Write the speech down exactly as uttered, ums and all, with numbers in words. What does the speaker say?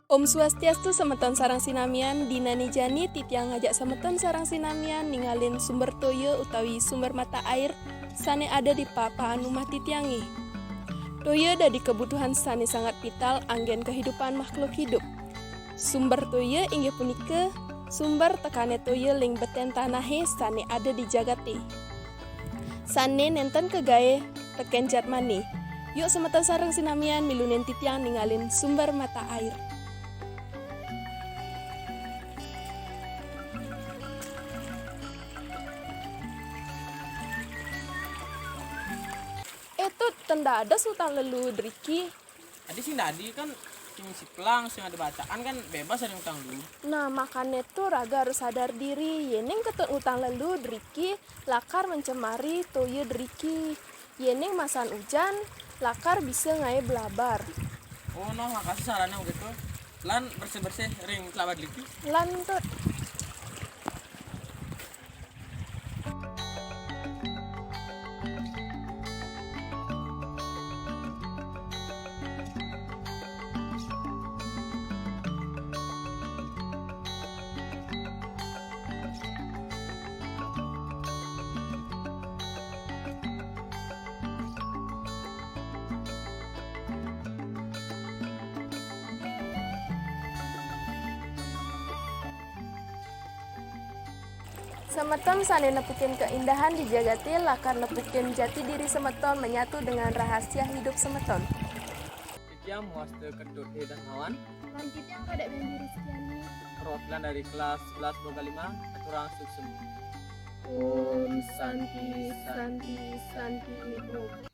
Om Swastiastu semeton sareng sinamian, dinane jani titiang ngajak semeton sareng sinamian ningalin sumber toya utawi sumber mata air sane ada di papaan umah titiange. Toya dadi kebutuhan sane sangat vital anggen kehidupan makhluk hidup. Sumber toya inggih punika sumber tekane toya ling beten tanahe sane ada di jagate. Sane nenten kagae teken jatmane. Yuk semeton sareng sinamian milunin titiang ningalin sumber mata air. Eh, Tut, ten dados utang leluu driki. Adi sing dadi kan, sing siplang, sing ada bacaan kan bebas ada utang leluu. Nah, makane tu raga harus sadar diri. Yening ketut utang leluu driki, lakar mencemari toya driki. Yening masan ujan, lakar bisa ngae blabar. Oh, nah, makasih sarane begitu. Lan bersih-bersih ring telawa driki. Lan, Tut. Semeton sane nepukin keindahan di jagate lakar nepukin jati diri semeton menyatu dengan rahasia hidup semeton. Titiang Muaste Ketut E Dasmawan. Lan titiang Kadek Bendi Rizkiani. Perwakilan dari kelas sebelas Boga lima, aturang suksma. Om Santi, Santi, Santi, Om.